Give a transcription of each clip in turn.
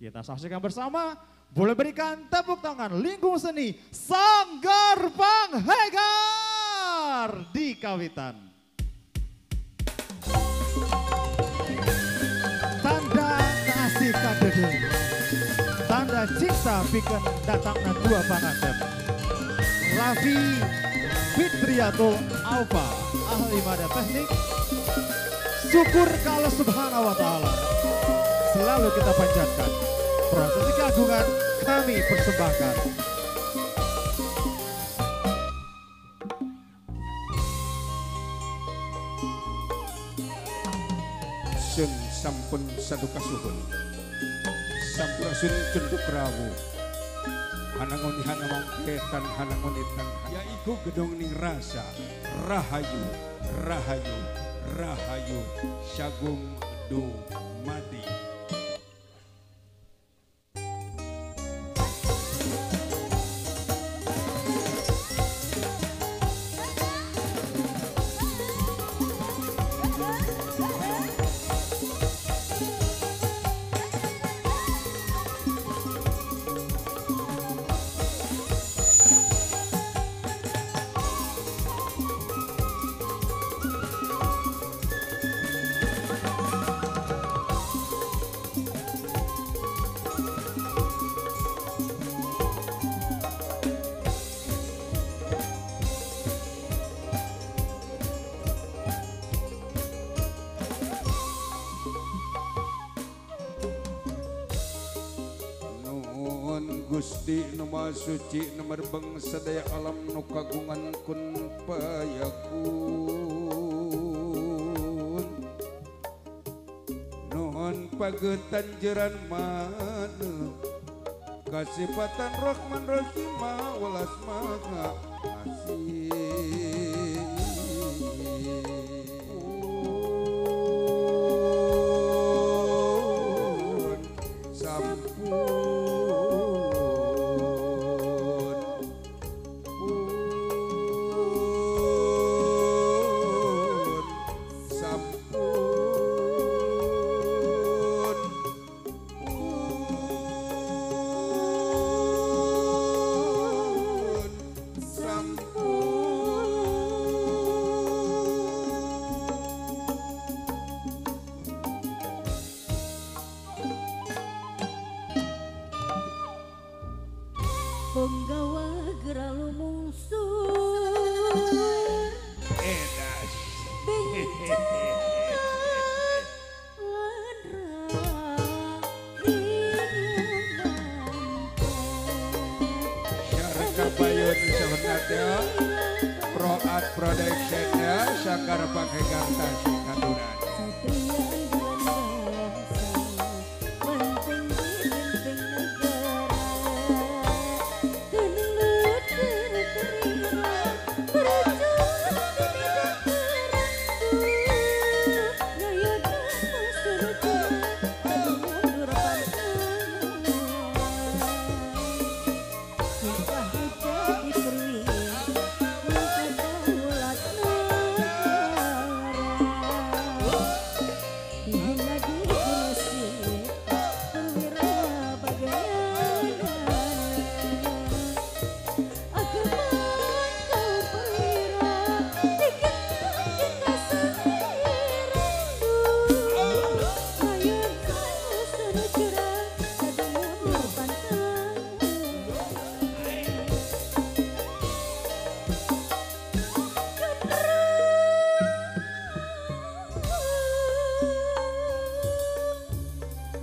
Kita saksikan bersama, boleh berikan tepuk tangan lingkung seni Sanggar Panghegar di Kawitan. Tanda kasih kadede, tanda cinta bikin datangnya dua panganten. Raffi Fitriatul Alfa, ahli mada teknik. Syukur kalau subhanahu wa ta'ala selalu kita panjatkan. Prosesi keagungan kami persembahkan. Sun sampun saduka suhun, sampurasun cenduk rawu, hanangoni hanamong ketan hanangoni tan. Yaiku gedung ning rasa, rahayu, rahayu, rahayu, sagung dumadi. Gusti nu Maha Suci nu merbeng sadaya alam nu kagungan kun payakun. Nuhun pagetan jeran maneuh kasipatan Rahman Rahim welas maha asih. Penggawa geralu mungsu edas bencana Syarka Bayun sebenarnya Pro Art Production ya Sanggar Panghegar Tasik Katuran.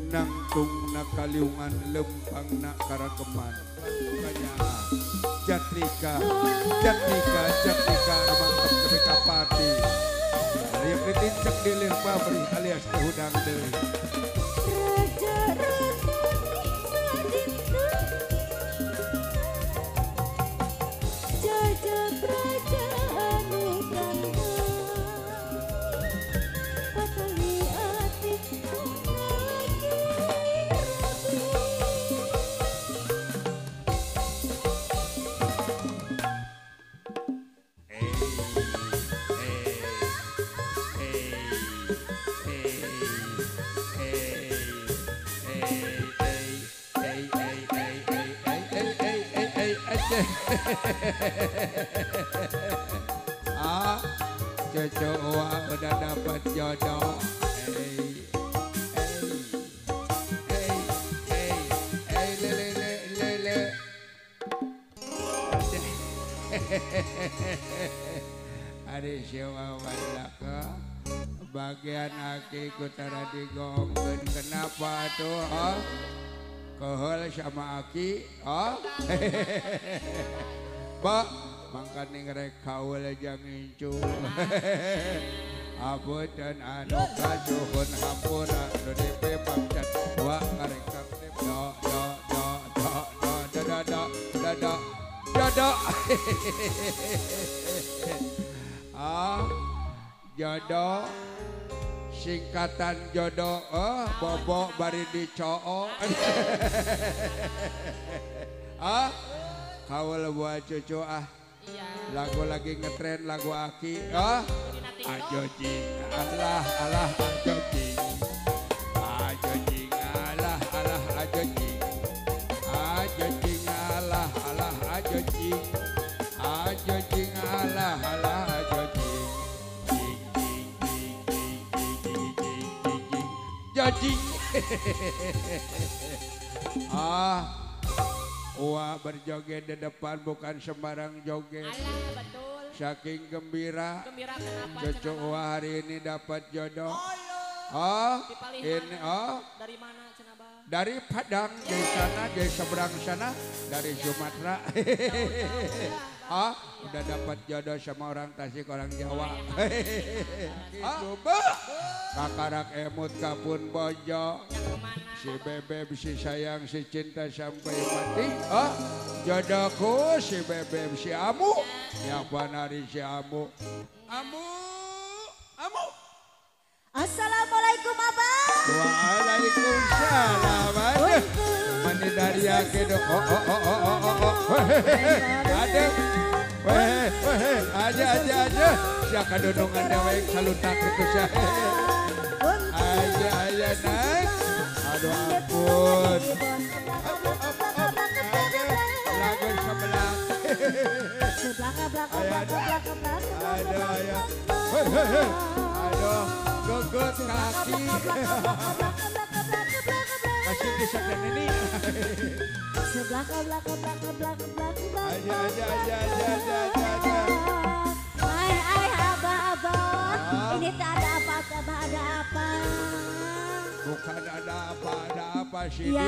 Nangtung na kaliungan lempang na karakeman kanya Jatrika Jatrika Jatrika ramangkep kebeka pati riak ditincek dilir pabri alias kehudang deui. Hey, hey, hey. Ah, cucu Uwa udah dapat jodoh. Hey, le le le le. Ada siapa walaka bagian aki kutara digongkeun kenapa tuh? Oh? Kehel sama aki, oh? Ba, mangkane ngerek kaul aja ngincu. Apunten anu kasuhun hampura nu dipepangcat wa ngarek do do do do do do do do do jodoh. Ah, jodoh singkatan jodoh, bobok bari dicoo. Ah, kawal buat cucu ah. Lagu lagi ngetren lagu aki. Ah, ajo jing alah alah ajo jing. Ajo jing alah alah ajo jing. Ajo jing alah alah ajo jing. Ajo jing alah alah ajo jing. Jing jing jing jing jing jing jing jing. Jajing. Ah, Uwa berjoget di depan bukan sembarang joget. Alah, betul. Saking gembira. Gembira kenapa? Cucu Uwa hari ini dapat jodoh. Oh, oh ini oh. Dari mana cenah? Dari Padang, dari sana, dari seberang sana, dari Sumatera. Ah, udah dapat jodoh sama orang Tasik, orang Jawa. Ah, kakarak emut kapun bojo. Si bebeb, si sayang, si cinta sampai mati. Ah, jodohku si bebeb, si amu. Ya panari si amu. Amu, amu. Assalamualaikum abah. Waalaikumsalam. Aduh, mani dari akhir. Oh oh oh oh oh oh. Ada, weh weh, aja aja aja. Siapa kadonongan dewek salutak itu sia. Aja aja naik. Aduh ampun. Lagu sebelah. Aduh ayo. Aduh. Gogot kaki. Masih bisa dan ini. Aja aja aja aja aja aja. Ai ai abah abah. Ini tak ada apa abah ada apa. Bukan ada apa ada apa Sidik. Ya.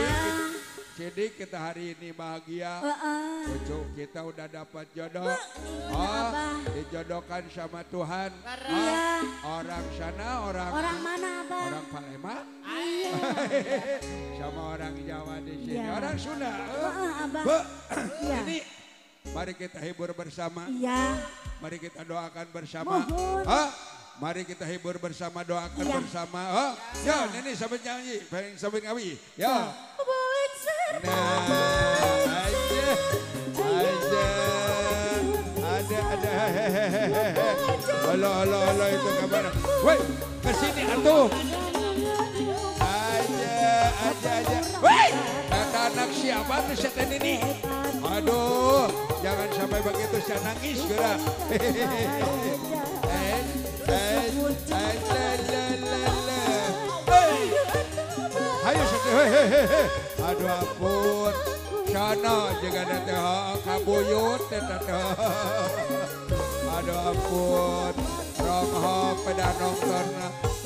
Sidik kita hari ini bahagia. Cucu kita udah dapat jodoh. Oh, dijodohkan sama Tuhan. Iya. Orang sana, orang mana abah? Orang Palembang. Iya. Sama orang Jawa di sini. Ya. Orang Sunda. Abah. Bu, ya. Ini mari kita hibur bersama. Iya. Mari kita doakan bersama. Mohon. Mari kita hibur bersama, doakan ya. Bersama. Oh, ya, ini sambil nyanyi, sambil ngawi. Ya. Nah, aja, aja, ada, ada, hehehe. Halo, halo, halo itu kabar. Woi, kesini atuh. Aja, aja, aja. Woi, kata anak siapa tuh setan ini? Aduh, jangan sampai begitu saya nangis gerak. Hehehe. Ayo hehehe. Aduh ampun. Sana juga ada teh kabuyut teh. Aduh ampun. Ronghok pada nonton.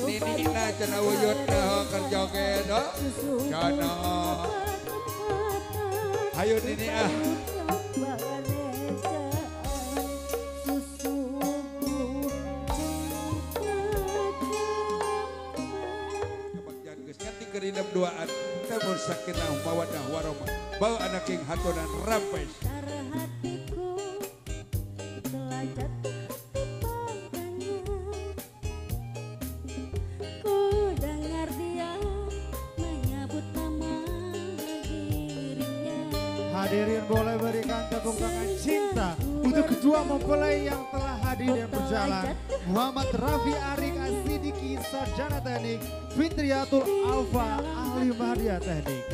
Ninina cenah wuyut teh keur joget. Sana. Ayo nini ah. Kerindam duaan namun sakinah mawaddah warahmah bau anak king hatonan rampes. Hatiku telah jatuh hati padanya, ku dengar dia menyebut nama dirinya. Hadirin boleh berikan tepuk tangan cinta untuk kedua mempelai yang telah hadir dan berjalan. Muhammad Rafi Arik Asidiki, Sarjana Teknik, Fitriatul Alfa, Ahli Madya Teknik.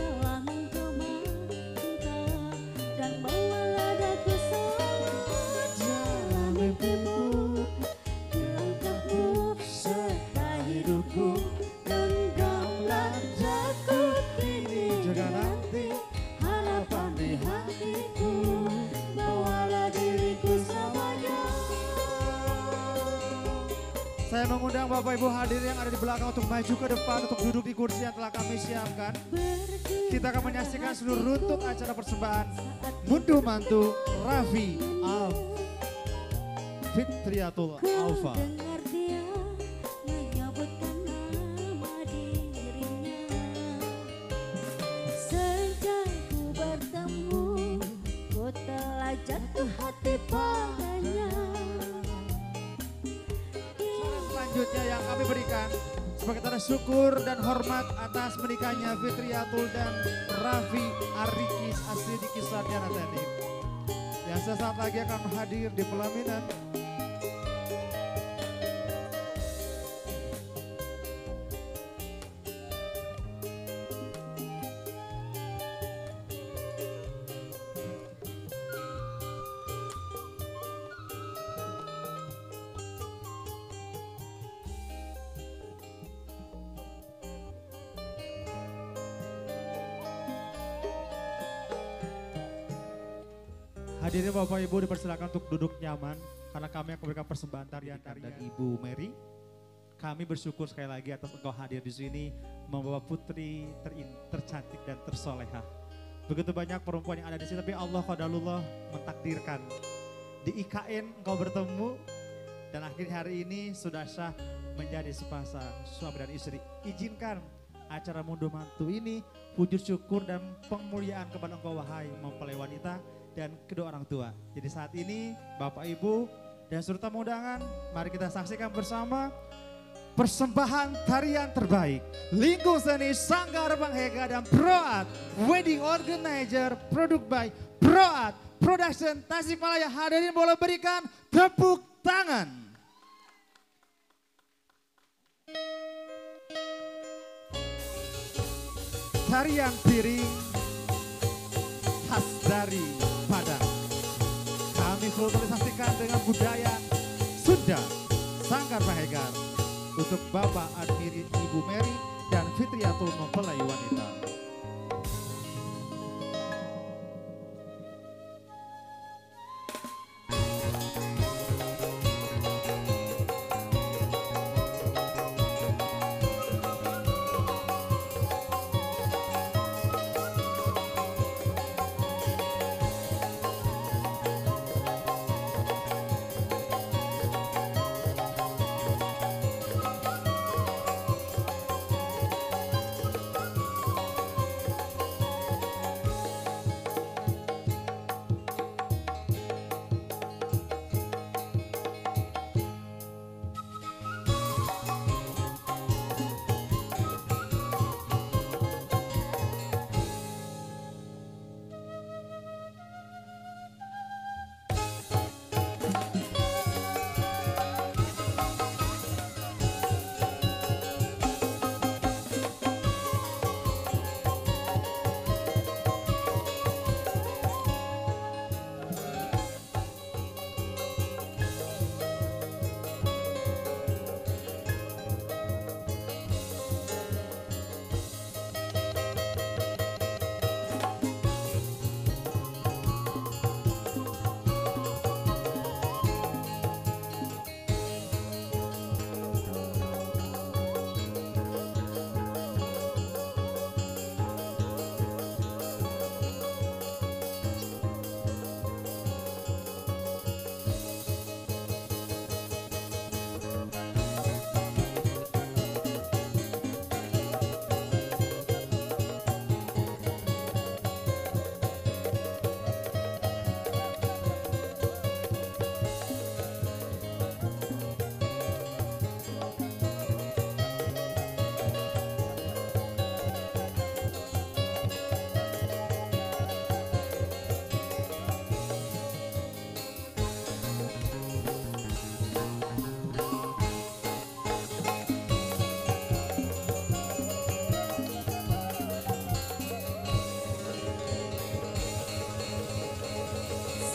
mengundang Bapak Ibu hadirin yang ada di belakang untuk maju ke depan untuk duduk di kursi yang telah kami siapkan. Kita akan menyaksikan seluruh runtut acara persembahan Munduh Mantu Raffi Al Fitriatul Alfa. Ku telah jatuh hati padanya. Selanjutnya yang kami berikan sebagai tanda syukur dan hormat atas menikahnya Fitriatul dan Raffi Arikis Asidiki Sarjana Teknik yang sesaat lagi akan hadir di pelaminan. Hadirin Bapak Ibu dipersilakan untuk duduk nyaman karena kami akan memberikan persembahan tarian-tarian. Dan Ibu Mary, kami bersyukur sekali lagi atas engkau hadir di sini membawa putri tercantik dan tersolehah. Begitu banyak perempuan yang ada di sini, tapi Allah qadarullah mentakdirkan di IKN engkau bertemu dan akhirnya hari ini sudah sah menjadi sepasang suami dan istri. Izinkan acara munduh mantu ini wujud syukur dan pemuliaan kepada engkau wahai mempelai wanita dan kedua orang tua. Jadi saat ini Bapak Ibu dan seluruh tamu undangan, mari kita saksikan bersama persembahan tarian terbaik Lingkung Seni Sanggar Panghega dan Proat Wedding Organizer Product by Proat Production Tasikmalaya. Hadirin boleh berikan tepuk tangan. Tarian piring khas dari Padang. Kami sosialisasikan dengan budaya Sunda Sanggar Pahegar untuk Bapak Admiri, Ibu Mary dan Fitriatul mempelai wanita.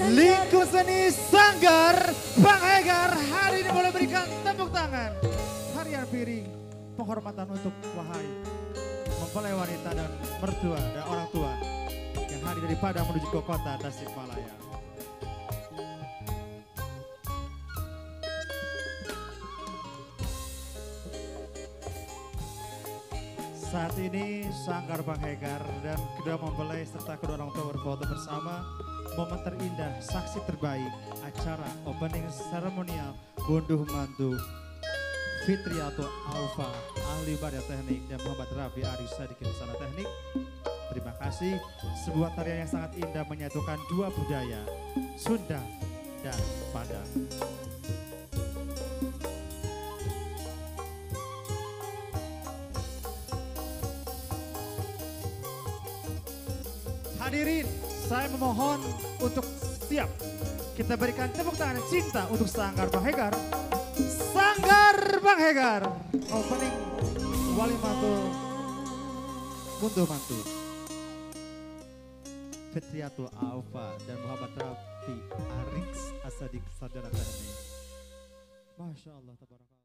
Lingkup Seni Sanggar Panghega hari ini boleh berikan tepuk tangan. Tarian piring penghormatan untuk wahai mempelai wanita dan mertua dan orang tua yang hadir dari Padang menuju ke kota Tasikmalaya. Saat ini Sanggar Panghegar dan kedua mempelai serta kedua orang tua berfoto bersama. Momen terindah, saksi terbaik acara opening seremonial Gunduh Mantu Fitriatul Alfa, ahli badan teknik, dan Muhammad Rafi Arif Sadikin sana teknik. Terima kasih, sebuah tarian yang sangat indah menyatukan dua budaya, Sunda dan Padang. Hadirin, saya memohon untuk siap. Kita berikan tepuk tangan cinta untuk Sanggar Panghegar. Sanggar Panghegar, opening Walimatul Gunduh Mantu Fitriatul Alfa dan Muhammad Rafi Arix Asadik Sarjana Teknik. Masya Allah, tabarakallah.